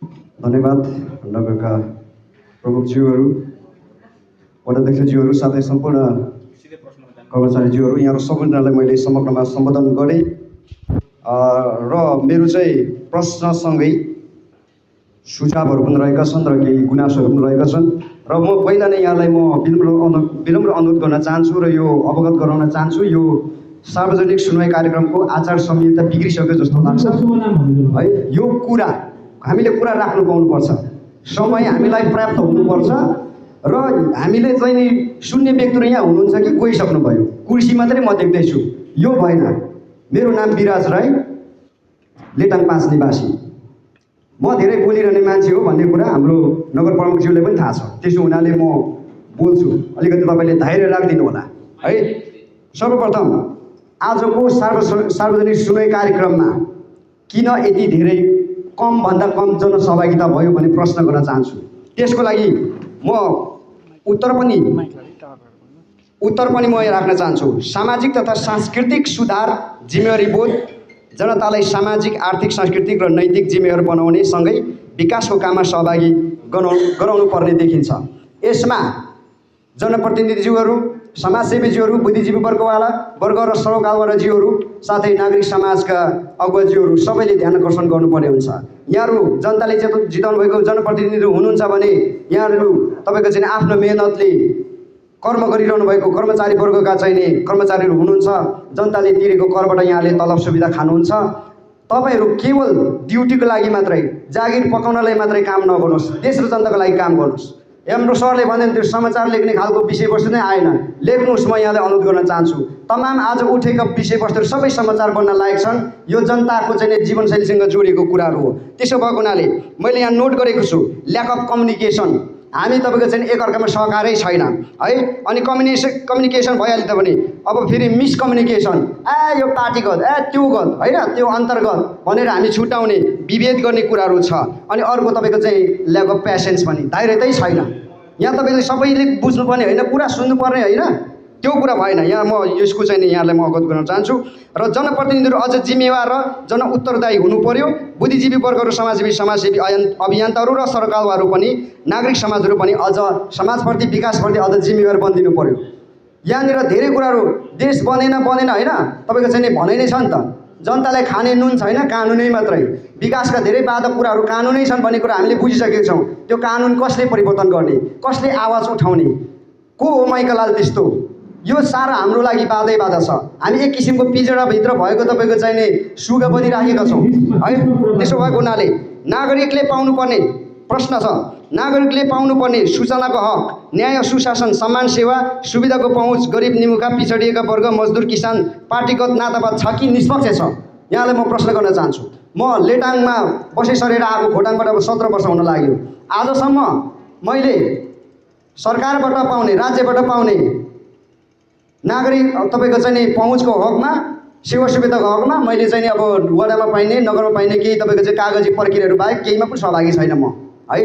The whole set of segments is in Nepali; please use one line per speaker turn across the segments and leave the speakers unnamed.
धन्यवाद नगरका प्रमुखज्यूहरू, वडाध्यक्षज्यूहरू साथै सम्पूर्ण कर्मचारीज्यूहरू, यहाँहरू सबैजनालाई मैले समग्रमा सम्बोधन गरेँ र मेरो चाहिँ प्रश्नसँगै सुझावहरू पनि रहेका छन् र केही गुनासोहरू पनि रहेका छन् र म पहिला नै यहाँलाई म विनम्र अनुरोध गर्न चाहन्छु र यो अवगत गराउन चाहन्छु। यो सार्वजनिक सुनवाई कार्यक्रमको आचार संहिता बिग्रिसक्यो जस्तो लाग्छ है। यो कुरा हामीले कुरा राख्नु पाउनुपर्छ, समय हामीलाई पर्याप्त हुनुपर्छ र हामीले चाहिँ नि सुन्ने व्यक्तिहरू यहाँ हुनुहुन्छ कि गइसक्नुभयो, कुर्सी मात्रै म देख्दैछु, यो भएन। मेरो नाम विराज राई, लेटाङ 5 निवासी। म धेरै बोलिरहने मान्छे हो भन्ने कुरा हाम्रो नगर प्रमुखज्यूलाई पनि थाहा छ, त्यसो हुनाले म बोल्छु, अलिकति तपाईँले धैर्य राखिदिनु होला है। सर्वप्रथम आजको सार्वजनिक सुनवाई कार्यक्रममा किन यति धेरै कमभन्दा कम जनसहभागिता भयो भन्ने प्रश्न गर्न चाहन्छु। त्यसको लागि म उत्तर पनि म राख्न चाहन्छु। सामाजिक तथा सांस्कृतिक सुधार जिम्मेवारी बोध जनतालाई सामाजिक, आर्थिक, सांस्कृतिक र नैतिक जिम्मेवार बनाउने सँगै विकासको काममा सहभागी गराउनु पर्ने देखिन्छ। यसमा जनप्रतिनिधिज्यूहरू, समाजसेवीज्यूहरू, बुद्धिजीवी वर्ग र सरोकारवालाज्यूहरू साथै नागरिक समाजका अगुवाज्यूहरू सबैले ध्यान आकर्षण गर्नुपर्ने हुन्छ। यहाँहरू जनताले जिताउनु भएको जनप्रतिनिधि हुनुहुन्छ भने यहाँहरू तपाईँको चाहिँ आफ्नो मेहनतले कर्म गरिरहनु भएको कर्मचारी वर्गका चाहिने कर्मचारीहरू हुनुहुन्छ। जनताले तिरेको करबाट यहाँले तलब सुविधा खानुहुन्छ। तपाईँहरू केवल ड्युटीको लागि मात्रै, जागिर पकाउनलाई मात्रै काम नगर्नुहोस्, देश र जनताको लागि काम गर्नुहोस्। हाम्रो सरले भने त्यो समाचार लेख्ने खालको विषयवस्तु नै आएन, लेख्नुहोस्। म यहाँलाई अनुरोध गर्न चाहन्छु, तमाम आज उठेका विषयवस्तुहरू सबै समाचार बन्न लायक छन्। यो जनताको चाहिँ जीवनशैलीसँग जोडिएको कुराहरू हो। त्यसो भएको हुनाले मैले यहाँ नोट गरेको छु, ल्याक अफ कम्युनिकेसन। हामी तपाईँको चाहिँ एकअर्कामा सहकारै छैन है। अनि कम्युनिकेसन भइहाल्यो त भने अब फेरि मिसकम्युनिकेसन, यो पार्टीगत, त्यो गत होइन, त्यो अन्तर्गत भनेर हामी छुट्याउने, विभेद गर्ने कुराहरू छ। अनि अर्को तपाईँको चाहिँ ल्याक अफ पेसेन्स पनि, धैर्यतै छैन। यहाँ तपाईँले सबैले बुझ्नुपर्ने होइन, कुरा सुन्नुपर्ने होइन, त्यो कुरा भएन। यहाँ म यसको चाहिँ यहाँलाई म अवगत गर्न चाहन्छु। र जनप्रतिनिधिहरू अझ जिम्मेवार र जन उत्तरदायी हुनु पर्यो। बुद्धिजीवी वर्गहरू, समाजसेवी अभियन्ताहरू र सरकारवाहरू पनि, नागरिक समाजहरू पनि अझ समाजप्रति, विकासप्रति अझ जिम्मेवार बनिदिनु पर्यो। यहाँनिर धेरै कुराहरू देश बनेन होइन, तपाईँको चाहिँ भनाइ नै छ नि त। जनतालाई खाने नुन छैन, कानुनै मात्रै। विकासका धेरै बाधक कुराहरू कानुनै छन् भन्ने कुरा हामीले बुझिसकेका छौँ। त्यो कानुन कसले परिवर्तन गर्ने, कसले आवाज उठाउने, को हो माइकलाल त्यस्तो? यो सारा हाम्रो लागि बाधा छ। हामी एक किसिमको पिजडाभित्र भएको तपाईँको चाहिने सुगा बनिराखेका छौँ है। त्यसो भएको हुनाले नागरिकले पाउनुपर्ने प्रश्न छ, नागरिकले पाउनुपर्ने सूचनाको हक, न्याय, सुशासन, सम्मान, सेवा, सुविधाको पहुँच, गरिब, निमुखा, पिछडिएका वर्ग, मजदुर, किसान पार्टीगत नातावाद छ कि निष्पक्ष छ? यहाँलाई म प्रश्न गर्न चाहन्छु। म लेटाङमा बसे सरेर आएको, खोटाङबाट अब 17 वर्ष हुन लाग्यो। आजसम्म मैले सरकारबाट पाउने, राज्यबाट पाउने नागरिक तपाईँको चाहिँ नि पहुँचको हकमा, सेवा सुविधाको हकमा मैले चाहिँ अब वडामा पाइने, नगरमा पाइने केही तपाईँको चाहिँ कागजी प्रक्रियाहरू बाहेक केहीमा पनि सहभागी छैन म है।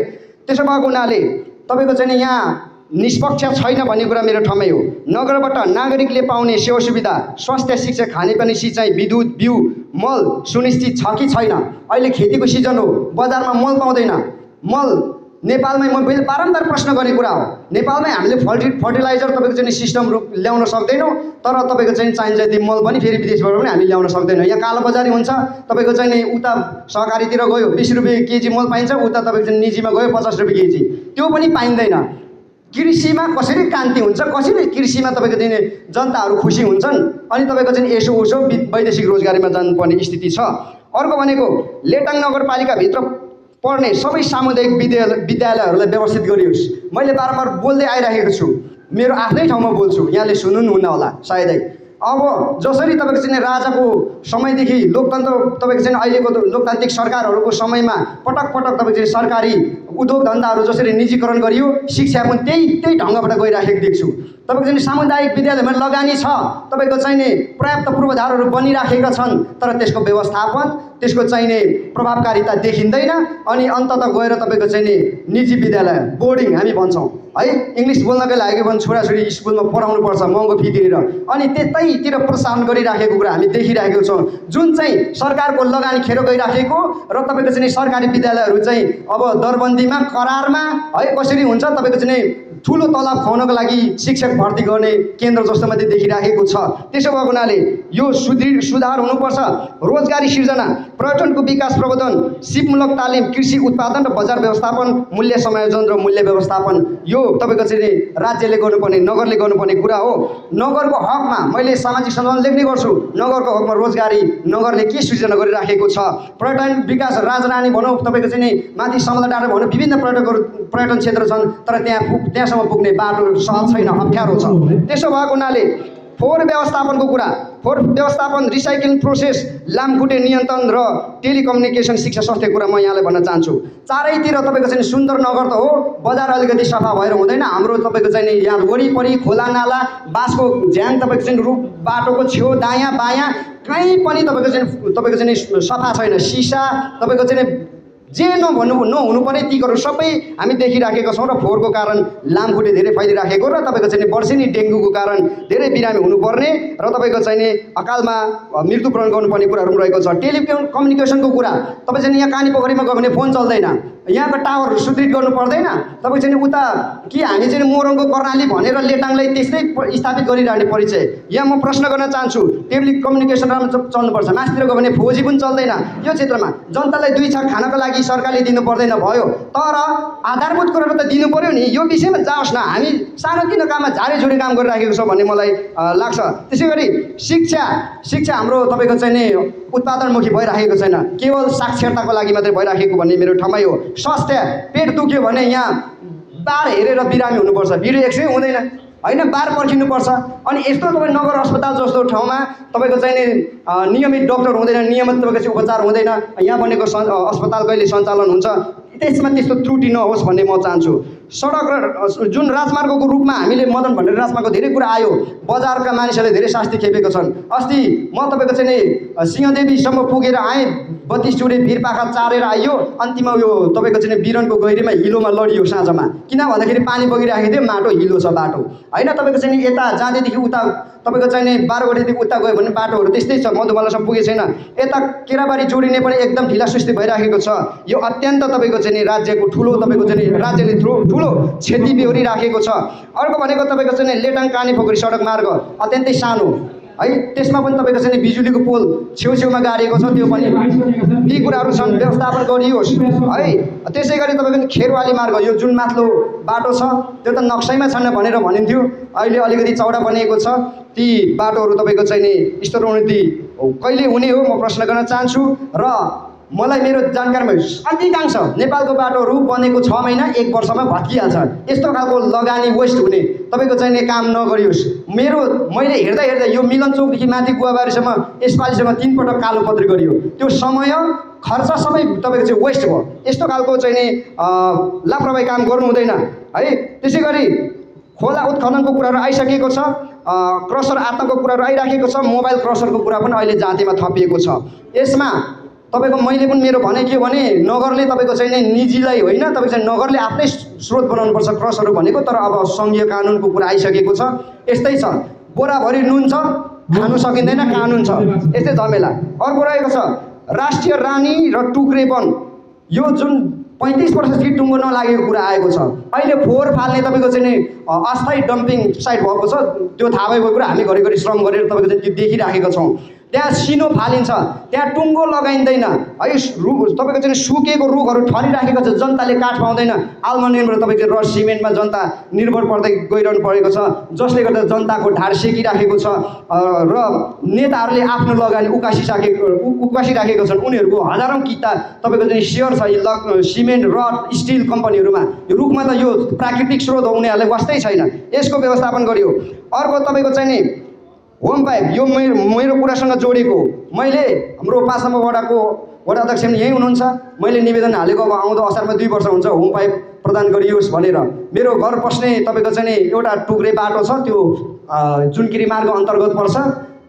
त्यसो भएको हुनाले तपाईँको चाहिँ नि यहाँ निष्पक्ष छैन भन्ने कुरा मेरो ठमै हो। नगरबाट नागरिकले पाउने सेवा सुविधा, स्वास्थ्य, शिक्षा, खानेपानी, सिँचाइ, विद्युत, बिउ, मल सुनिश्चित छ कि छैन? अहिले खेतीको सिजन हो, बजारमा मल पाउँदैन। मल नेपालमै, म बारम्बार प्रश्न गर्ने कुरा हो, नेपालमै हामीले फर्टिलाइजर तपाईँको चाहिँ सिस्टम ल्याउन सक्दैनौँ। तर तपाईँको चाहिँ चाहिन्छ यदि मल पनि फेरि विदेशबाट पनि हामी ल्याउन सक्दैनौँ। यहाँ कालोबजारी हुन्छ। तपाईँको चाहिँ नि उता सहकारीतिर गयो 20 रुपियाँ केजी मल पाइन्छ, उता तपाईँको चाहिँ निजीमा गयो 50 रुपियाँ केजी, त्यो पनि पाइँदैन। कृषिमा कसरी क्रान्ति हुन्छ, कसरी कृषिमा तपाईँको चाहिँ जनताहरू खुसी हुन्छन्, अनि तपाईँको चाहिँ यसो उसो वैदेशिक रोजगारीमा जानुपर्ने स्थिति छ। अर्को भनेको लेटाङ नगरपालिकाभित्र पढ्ने सबै सामुदायिक विद्यालयहरूलाई व्यवस्थित गरियोस्। मैले बारम्बार बोल्दै आइरहेको छु, मेरो आफ्नै ठाउँमा बोल्छु, यहाँले सुन्नुहुन्न होला सायदै। अब जसरी तपाईँको चाहिँ राजाको समयदेखि लोकतन्त्र, तपाईँको चाहिँ अहिलेको लोकतान्त्रिक सरकारहरूको समयमा पटक तपाईँको चाहिँ सरकारी उद्योग धन्दाहरू जसरी निजीकरण गरियो, शिक्षा पनि त्यही ढङ्गबाट गइराखेको देख्छु। तपाईँको चाहिँ सामुदायिक विद्यालयमा लगानी छ, तपाईँको चाहिने पर्याप्त पूर्वाधारहरू बनिराखेका छन्, तर त्यसको व्यवस्थापन, त्यसको चाहिने प्रभावकारिता देखिँदैन। अनि अन्ततः गएर तपाईँको चाहिने निजी विद्यालय, बोर्डिङ हामी भन्छौँ, है इङ्ग्लिस बोल्नकै लागि पनि छोराछोरी स्कुलमा पढाउनुपर्छ महँगो फी तिरेर अनि त्यतैतिर प्रोत्साहन गरिराखेको कुरा हामी देखिरहेको छौँ जुन चाहिँ सरकारको लगानी खेर गइराखेको र तपाईँको चाहिँ सरकारी विद्यालयहरू चाहिँ अब दरबन्दीमा करारमा है कसरी हुन्छ तपाईँको चाहिँ ठुलो तलब खुवाउनको लागि शिक्षक भर्ती गर्ने केन्द्र जस्तो मात्रै देखिराखेको छ त्यसो भएको हुनाले यो सुधार हुनुपर्छ रोजगारी सिर्जना पर्यटनको विकास प्रवर्धन सिपमूलक तालिम कृषि उत्पादन र बजार व्यवस्थापन मूल्य समायोजन र मूल्य व्यवस्थापन यो तपाईँको चाहिँ राज्यले गर्नुपर्ने नगरले गर्नुपर्ने कुरा हो नगरको हकमा मैले सामाजिक सञ्जालमा लेख्ने गर्छु नगरको हकमा रोजगारी नगरले के सृजना गरिराखेको छ पर्यटन विकास राजरानी भनौँ तपाईँको चाहिँ माथि समला डाँडा भनौँ विभिन्न पर्यटन क्षेत्र छन् तर त्यहाँसम्म पुग्ने बाटो सहज छैन अप्ठ्यारो छ त्यसो भएको हुनाले फोहोर व्यवस्थापनको कुरा फोहोर व्यवस्थापन रिसाइक्लिङ प्रोसेस लामखुट्टे नियन्त्रण र टेलिकम्युनिकेसन शिक्षा स्वास्थ्य कुरा म यहाँलाई भन्न चाहन्छु चारैतिर तपाईँको चाहिँ सुन्दर नगर त हो बजार अलिकति सफा भएर हुँदैन हाम्रो तपाईँको चाहिँ यहाँ वरिपरि खोला नाला बाँसको झ्याङ तपाईँको चाहिँ रुख बाटोको छेउ दायाँ बायाँ कहीँ पनि तपाईँको चाहिँ सफा छैन सिसा तपाईँको चाहिँ जे नहुनुपर्ने तीहरू सबै हामी देखिराखेका छौँ र फोहोरको कारण लामखुट्टे धेरै फैलिराखेको र तपाईँको चाहिँ वर्षेनी डेङ्गुको कारण धेरै बिरामी हुनुपर्ने र तपाईँको चाहिँ अकालमा मृत्युवरण गर्नुपर्ने कुराहरू रहेको छ टेलिकम्युनिकेसनको कुरा तपाईँ चाहिँ यहाँ कानी पोखरीमा गयो भने फोन चल्दैन यहाँको टावर सुदृढ गर्नु पर्दैन तपाईँ चाहिँ उता कि हामी चाहिँ मोरङको कर्णाली भनेर लेटाङलाई त्यस्तै स्थापित गरिरहने परिचय यहाँ म प्रश्न गर्न चाहन्छु टेलिकम्युनिकेसन राम्रो चल्नुपर्छ मासतिर गयो भने फोजी पनि चल्दैन यो क्षेत्रमा जनतालाई दुई छाक खानको लागि सरकारले दिनु पर्दैन भयो तर आधारभूत कुराहरू त दिनु पर्यो नि यो विषयमा जाओस् न हामी सानोतिनो काममा झारेझुरे काम गरिराखेको छ भन्ने मलाई लाग्छ त्यसै गरी शिक्षा हाम्रो तपाईँको चाहिँ नि उत्पादनमुखी भइराखेको छैन केवल साक्षरताको लागि मात्रै भइराखेको भन्ने मेरो ठमाइ हो स्वास्थ्य पेट दुख्यो भने यहाँ बार हेरेर बिरामी हुनुपर्छ भिडियो एक्सरे हुँदैन होइन बार पर्खिनुपर्छ अनि यस्तो तपाईँ नगर अस्पताल जस्तो ठाउँमा तपाईँको चाहिँ नियमित डक्टर हुँदैन नियमित तपाईँको चाहिँ उपचार हुँदैन यहाँ बनेको अस्पताल कहिले सञ्चालन हुन्छ त्यसमा त्यस्तो त्रुटि नहोस् भन्ने म चाहन्छु सडक र जुन राजमार्गको रूपमा हामीले मदन भण्डारी राजमार्गको धेरै कुरा आयो बजारका मानिसहरूले धेरै शास्ति खेपेको छन् अस्ति म तपाईँको चाहिँ सिंहदेवीसम्म पुगेर आएँ 32 चुडे भिरपाखा चारेर आइयो अन्तिममा यो तपाईँको चाहिँ बिरनको गहिरीमा हिलोमा लडियो साँझमा किन भन्दाखेरि पानी बगिरहेको थियो माटो हिलो छ बाटो होइन तपाईँको चाहिँ यता जाँदैदेखि उता तपाईँको चाहिँ बारगोटीदेखि उता गयो भने बाटोहरू त्यस्तै छ मधुबालासम्म पुगेको छैन यता केराबारी जोडिने पनि एकदम ढिला सुस्ती भइराखेको छ यो अत्यन्त तपाईँको चाहिँ राज्यको ठुलो तपाईँको चाहिँ राज्यले ठुलो क्षति बेहोरिराखेको छ अर्को भनेको तपाईँको चाहिँ लेटाङ कानी पोखरी सडक मार्ग अत्यन्तै सानो है त्यसमा पनि तपाईँको चाहिँ बिजुलीको पोल छेउछेउमा गाडिएको छ त्यो पनि ती कुराहरू छन् व्यवस्थापन गरियोस् है त्यसै गरी तपाईँको खेरवाली मार्ग यो जुन माथिल्लो बाटो छ त्यो त नक्सैमा छैन भनेर भनिन्थ्यो अहिले अलिकति चौडा बनिएको छ ती बाटोहरू तपाईँको चाहिँ नि स्तरोन्नति कहिले हुने हो म प्रश्न गर्न चाहन्छु र मलाई मेरो जानकारीमा अधिकांश नेपालको बाटोहरू बनेको 6 महिना 1 वर्षमा भत्किहाल्छ यस्तो खालको लगानी वेस्ट हुने तपाईँको चाहिँ काम नगरियोस् मैले हेर्दा यो मिलन चौकदेखि माथि गुवाबारीसम्म यसपालिसम्म 3 पटक कालो पत्री गरियो त्यो समय खर्च सबै तपाईँको चाहिँ वेस्ट भयो यस्तो खालको चाहिँ नि लापरवाही काम गर्नु हुँदैन है त्यसै गरी खोला उत्खननको कुराहरू आइसकेको छ क्रसर आत्मको कुराहरू आइराखेको छ मोबाइल क्रसरको कुरा पनि अहिले जातिमा थपिएको छ यसमा तपाईँको मैले पनि मेरो भने के भने नगरले तपाईँको चाहिँ निजीलाई होइन तपाईँ चाहिँ नगरले आफ्नै स्रोत बनाउनुपर्छ क्रसहरू भनेको तर अब सङ्घीय कानुनको कुरा आइसकेको छ यस्तै छ बोराभरि नुन छ खानु सकिँदैन कानुन छ यस्तै झमेला अर्को रहेको छ राष्ट्रिय रानी र टुक्रेपन यो जुन 35 वर्षदेखि टुङ्गो नलागेको कुरा आएको छ अहिले फोहोर फाल्ने तपाईँको चाहिँ अस्थायी डम्पिङ साइट भएको छ त्यो थाहा भएको कुरा हामी घरिघरि श्रम गरेर तपाईँको चाहिँ त्यो देखिराखेका छौँ त्यहाँ सिनो फालिन्छ त्यहाँ टुङ्गो लगाइँदैन है तपाईँको चाहिँ सुकेको रुखहरू ठरिराखेको छ जनताले काठ पाउँदैन आल्मनियमबाट तपाईँको रड सिमेन्टमा जनता निर्भर पर्दै गइरहनु परेको छ जसले गर्दा जनताको ढाड सेकिराखेको छ र नेताहरूले आफ्नो लगानी उकासिराखेको छन् उनीहरूको हजारौँ किता तपाईँको चाहिँ सेयर छ सिमेन्ट रड स्टिल कम्पनीहरूमा रुखमा त यो प्राकृतिक स्रोत हो उनीहरूलाई वास्तै छैन यसको व्यवस्थापन गरियो अर्को तपाईँको चाहिँ नि होम पाइप यो मेरो कुरासँग जोडेको मैले हाम्रो पासामा वडा अध्यक्ष यहीँ हुनुहुन्छ मैले निवेदन हालेको अब आउँदो असारमा 2 वर्ष हुन्छ होम पाइप प्रदान गरियोस् भनेर मेरो घर पस्ने तपाईँको चाहिँ एउटा टुक्रे बाटो छ त्यो जुनकिरी मार्ग अन्तर्गत पर्छ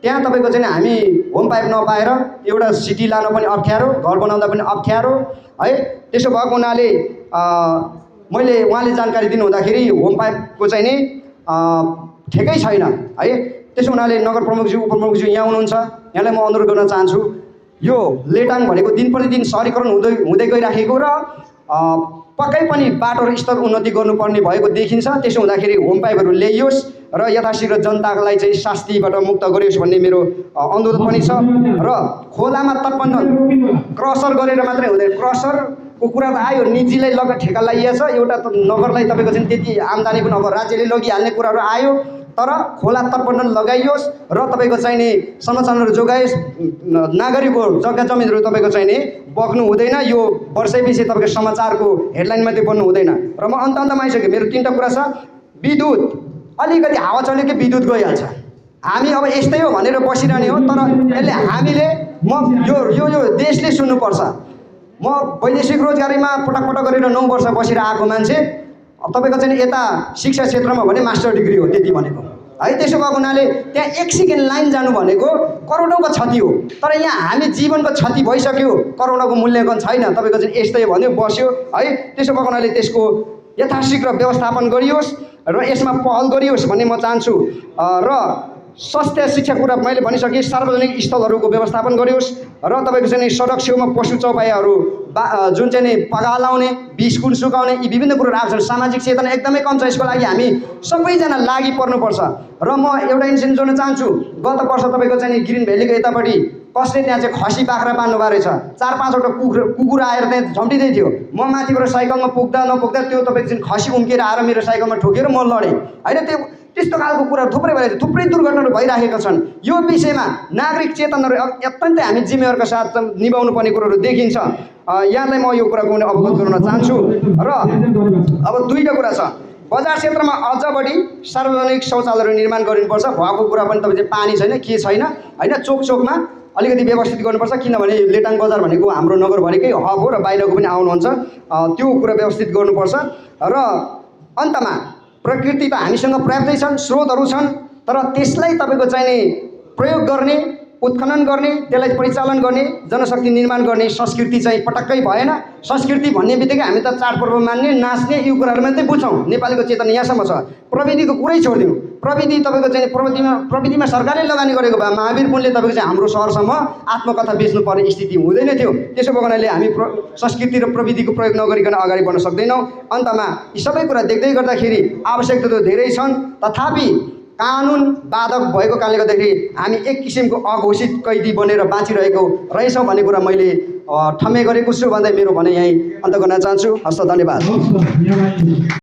त्यहाँ तपाईँको चाहिँ हामी होम पाइप नपाएर एउटा सिटी लान पनि अप्ठ्यारो घर बनाउँदा पनि अप्ठ्यारो है त्यसो भएको हुनाले मैले उहाँले जानकारी दिनु हुँदाखेरि होम पाइपको चाहिँ नि ठेकै छैन है। त्यसो हुनाले नगर प्रमुखज्यू उपप्रमुखज्यू यहाँ हुनुहुन्छ, यहाँलाई म अनुरोध गर्न चाहन्छु, यो लेटाङ भनेको दिन प्रतिदिन सहरीकरण हुँदै गइराखेको र पक्कै पनि बाटो र स्तर उन्नति गर्नुपर्ने भएको देखिन्छ। त्यसो हुँदाखेरि होम पाइपहरू ल्याइयोस् र यथाशीघ्र जनतालाई चाहिँ शास्तिबाट मुक्त गरियोस् भन्ने मेरो अनुरोध पनि छ। र खोलामा तटबन्धन क्रसर गरेर मात्रै हुँदैन, क्रसरको कुरा त आयो, निजीलाई ठेका लगाइएछ, एउटा त नगरलाई तपाईँको चाहिँ त्यति आम्दानी पनि अब राज्यले लगिहाल्ने कुराहरू आयो, तर खोला तटबन्धन लगाइयोस् र तपाईँको चाहिँ नि संरचनाहरू जोगाइयोस्। नागरिकको जग्गा जमिनहरू तपाईँको चाहिँ नि बग्नु हुँदैन, यो वर्षैपछि तपाईँको समाचारको हेडलाइन मात्रै बन्नु हुँदैन। र म अन्तमा आइसकेँ, मेरो 3टा कुरा छ। विद्युत अलिकति हावा चल्यो कि विद्युत गइहाल्छ, हामी अब यस्तै हो भनेर बसिरहने हो, तर यसले हामीले यो देशले सुन्नुपर्छ। म वैदेशिक रोजगारीमा पटक गरेर 9 वर्ष बसेर आएको मान्छे, तपाईँको चाहिँ यता शिक्षा क्षेत्रमा भने मास्टर डिग्री हो त्यति भनेको है। त्यसो भएको हुनाले त्यहाँ 1 सेकेन्ड लाइन जानु भनेको करोडौँको क्षति हो, तर यहाँ हामी जीवनको क्षति भइसक्यो, करोडौँको मूल्याङ्कन छैन, तपाईँको चाहिँ यस्तै भन्यो बस्यो है। त्यसो भएको हुनाले त्यसको यथाशीघ्र व्यवस्थापन गरियोस् र यसमा पहल गरियोस् भन्ने म चाहन्छु। र स्वास्थ्य शिक्षा कुरा मैले भनिसकेँ, सार्वजनिक स्थलहरूको व्यवस्थापन गरियोस् र तपाईँको चाहिँ सडक छेउमा पशु चौपायाहरू जुन चाहिँ नि पगा लाउने, बिस्कुट सुकाउने, यी विभिन्न कुरोहरू आएको छन्। सामाजिक चेतना एकदमै कम छ, यसको लागि हामी सबैजना लागि पर्नुपर्छ। र म एउटा इन्सिडेन्ट जोड्न चाहन्छु। गत वर्ष तपाईँको चाहिँ नि ग्रिन भ्यालीको यतापट्टि कसले त्यहाँ चाहिँ खसी बाख्रा बान्नु भएको रहेछ, 4-5वटा कुकुर आएर त्यहाँ झम्टिँदै थियो। म माथिबाट साइकलमा पुग्दा नपुग्दा त्यो तपाईँको चाहिँ खसी उम्किएर आएर मेरो साइकलमा ठोकेर म लडेँ होइन। त्यस्तो खालको कुराहरू थुप्रै भइरहेको छ, थुप्रै दुर्घटनाहरू भइरहेका छन्। यो विषयमा नागरिक चेतनाहरू अत्यन्तै हामी जिम्मेवारका साथ निभाउनु पर्ने कुरोहरू देखिन्छ। यहाँलाई म यो कुराको अवगत गराउन चाहन्छु। र अब 2टा कुरा छ। बजार क्षेत्रमा अझ बढी सार्वजनिक शौचालयहरू निर्माण गरिनुपर्छ। भएको कुरा पनि तपाईँ चाहिँ पानी छैन के छैन होइन, चोकमा अलिकति व्यवस्थित गर्नुपर्छ, किनभने लेटाङ बजार भनेको हाम्रो नगरभरिकै हब हो र बाहिरको पनि आउनुहुन्छ, त्यो कुरा व्यवस्थित गर्नुपर्छ। र अन्तमा प्रकृति त हामीसँग पर्याप्तै छन्, स्रोतहरू छन्, तर त्यसलाई तपाईँको चाहिँ नि प्रयोग गर्ने, उत्खनन गर्ने, त्यसलाई परिचालन गर्ने, जनशक्ति निर्माण गर्ने संस्कृति चाहिँ पटक्कै भएन। संस्कृति भन्ने बित्तिकै हामी त चाडपर्व मान्ने, नाच्ने, यो कुराहरू मात्रै बुझ्छौँ। नेपालीको चेतना यहाँसम्म छ। प्रविधिको कुरै छोडिदिउँ, प्रविधि तपाईँको चाहिँ प्रविधिमा सरकारले लगानी गरेको भए महावीर पुनले तपाईँको चाहिँ हाम्रो सहरसम्म आत्मकथा बेच्नुपर्ने स्थिति हुँदैन थियो। त्यसो भएको हुनाले हामी संस्कृति र प्रविधिको प्रयोग नगरिकन अगाडि बढ्न सक्दैनौँ। अन्तमा यी सबै कुरा देख्दै गर्दाखेरि आवश्यकता त धेरै छन्, तथापि कानुन बाधक भएको कारणले गर्दाखेरि हामी एक किसिमको अघोषित कैदी बनेर बाँचिरहेको रहेछौँ भन्ने कुरा मैले ठम्मै गरेको छु भन्दै मेरो भनाइ यहीँ अन्त गर्न चाहन्छु। हस्त, धन्यवाद।